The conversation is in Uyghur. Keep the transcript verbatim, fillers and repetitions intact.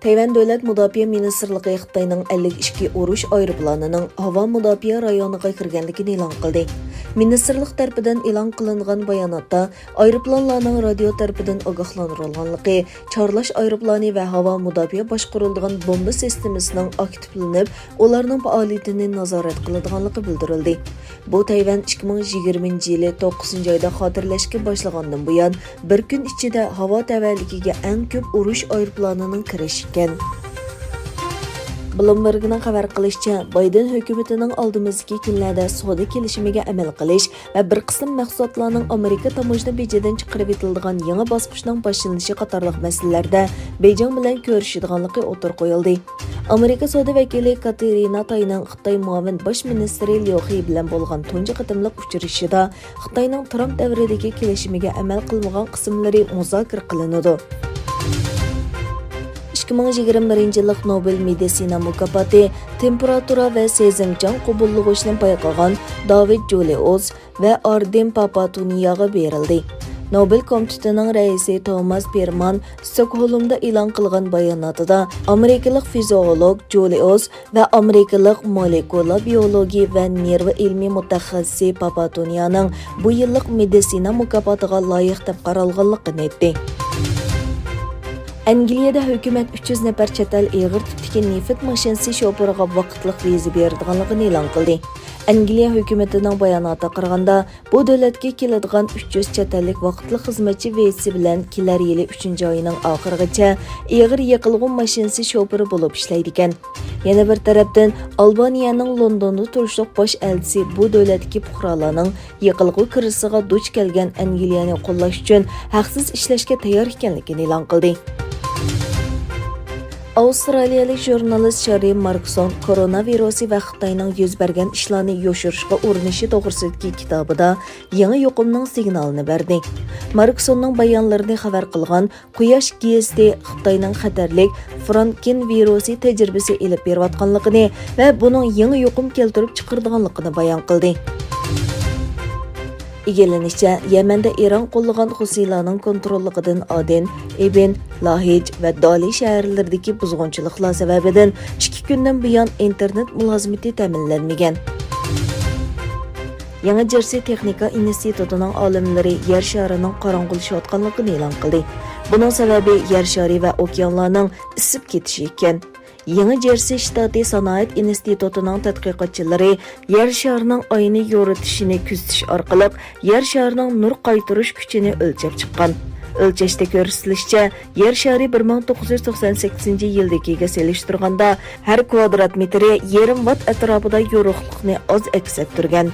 تەيۋەن دۆلەت مۇداپىئە مىنىستىرلىقى خىتاينىڭ ئەللىك ئىككى ئۇرۇش ئايروپىلانىنىڭ ھاۋا مۇداپىئە رايونىغا كىرگەنلىكىنى ئېلان قىلدى. مىنىستىرلىق تەرىپىدىن ئېلان قىلىنغان باياناتتا ئايروپىلانلارنىڭ رادىيو تەرىپىدىن ئاگاھلاندۇرۇلغانلىقى، چارلاش ئايروپىلانى ۋە ھاۋا مۇداپىئە باشقۇرۇلىدىغان بومبا سىستېمىسىنىڭ ئاكتىپلىنىپ، ئۇلارنىڭ پائالىيىتىنى نازارەت قىلىدىغانلىقى بىلدۈرۈلدى. بۇ تەيۋەن ئىككى مىڭ يىگىرمىنچى يىلى توققۇزىنچى ئايدا خاتىرىلەشكە باشلىغاندىن بۇيان، بىر كۈن ئىچىدە ھاۋا تەۋەلىكىگە ئەڭ كۆپ ئۇرۇش ئايروپىلانىنىڭ كىرىشى ئىكەن. بلومبېرگنىڭ خەۋەر قىلىشىچە، بايدېن ھۆكۈمىتىنىڭ ئالدىمىزدىكى كۈنلەردە سودا كېلىشىمىگە ئەمەل قىلىش ۋە بىر قىسىم مەھسۇلاتلارنىڭ ئامېرىكا تاموژنا بېجىدىن چىقىرىۋېتىلىدىغان يېڭى باسقۇچنىڭ باشلىنىشى قاتارلىق مەسىلىلەردە بېيجىڭ بىلەن كۆرۈشىدىغانلىقى ئوتتۇرىغا قويۇلدى. ئامېرىكا سودا ۋەكىلى كاتېرىنا تاينىڭ خىتاي مۇئاۋىن باش مىنىستىرى ليۇ خې بىلەن بولغان تۇنجى قېتىملىق ئۇچرىشىشىدا خىتاينىڭ ترامپ دەۋرىدىكى كېلىشىمىگە ئەمەل قىلمىغان قىسىملىرى مۇزاكىرە قىلىنىدۇ. ئىككى مىڭ يىگىرمە بىرىنچى يىللىق نوبېل مېدىتسىنا مۇكاپاتى تېمپېراتۇرا ۋە سېزىمچان قوبۇللىغۇچنى بايقىغان داۋىد جۇلىئوس ۋە ئاردېن پاپاتونىياغا بېرىلدى. نوبېل كومىتېتىنىڭ رەئىسى توماس بېرمان ستوكھولمدا ئېلان قىلغان باياناتىدا، ئامېرىكىلىق فىزىئولوگ جۇلىئوس ۋە ئامېرىكىلىق مولېكۇلا بىيولوگى ۋە نېرۋا ئىلمىي مۇتەخەسسىسى پاپاتونىيانىڭ بۇ يىللىق مېدىتسىنا مۇكاپاتىغا لايىق دەپ قارالغانلىقىنى ئېيتتى. ئەنگلىيەدە ھۆكۈمەت ئۈچ يۈز نەپەر چەت ئەل ئېغىر تىپتىكى نېفىت ماشىنىسى شوپۇرىغا ۋاقىتلىق ۋىزا بېرىدىغانلىقىنى ئېلان قىلدى. ئەنگلىيە ھۆكۈمىتىنىڭ باياناتىغا قارىغاندا، بۇ دۆلەتكە كېلىدىغان ئۈچ يۈز چەت ئەللىك ۋاقىتلىق خىزمەتچى ۋىزىسى بىلەن كېلەر يىلى ئۈچىنچى ئاينىڭ ئاخىرىغىچە ئېغىر يېقىلغۇ ماشىنىسى شوپۇرى بولۇپ ئىشلەيدىكەن. يەنە بىر تەرەپتىن، ئالبانىيەنىڭ لوندوندا تۇرۇشلۇق باش ئەلچىسى بۇ دۆلەتتىكى پۇقرالارنىڭ يېقىلغۇ كىرىزىسىغا دۇچ كەلگەن ئەنگلىيەنى قوللاش ئۈچۈن ھەقسىز ئىشلەشكە تەييار ئىكەنلىكىنى ئېلان قىلدى. ئاۋسترالىيەلىك ژۇرنالىست شاررى ماركسون كورونا ۋىرۇسى ۋە خىتاينىڭ يۈز بەرگەن ئىشلارنى يوشۇرۇشقا ئۇرۇنۇشى توغرىسىدىكى كىتابىدا يېڭى يۇقۇمنىڭ سىگنالىنى بەردى. ماركسوننىڭ بايانلىرىنى خەۋەر قىلغان قۇياش گېزىتى خىتاينىڭ خەتەرلىك فرانكېن ۋىرۇسى تەجرىبىسى ئېلىپ بېرىۋاتقانلىقىنى ۋە بۇنىڭ يېڭى يۇقۇم كەلتۈرۈپ چىقىرىدىغانلىقىنى بايان قىلدى. ئىگىلىنىشىچە، يەمەندە ئىران قوللىغان خۇسىلارنىڭ كونتروللۇقىدىن ئادېن، ئىبىن، لاھىج ۋە دالى شەھەرلىرىدىكى بۇزغۇنچىلىقلار سەۋەبىدىن ئىككى كۈندىن بۇيان ئىنتېرنېت مۇلازىمىتى تەمىنلەنمىگەن. يېڭى جېرسى تېخنىكا ئىنستىتۇتىنىڭ ئالىملىرى يەر شارىنىڭ قاراڭغۇلىشىۋاتقانلىقىنى ئېلان قىلدى. بۇنىڭ سەۋەبى يەر شارى ۋە ئوكيانلارنىڭ ئىسسىپ كېتىشى ئىكەن. يېڭى جېرسى شتاتى سانائەت ئىنستىتۇتىنىڭ تەتقىقاتچىلىرى يەر شارىنىڭ ئاينى يورۇتۇشىنى كۆزىتىش ئارقىلىق يەر شارىنىڭ نۇر قايتۇرۇش كۈچىنى ئۆلچەپ چىققان. ئۆلچەشتە كۆرسىتىلىشىچە، يەر شارى بىر مىڭ توققۇز يۈز توقسان سەككىزىنچى يىلدىكىگە سېلىشتۇرغاندا، ھەر كۋادرات مېتىرى يېرىم ۋات ئەتراپىدا يورۇقلۇقنى ئاز ئەكس ئەتتۈرگەن.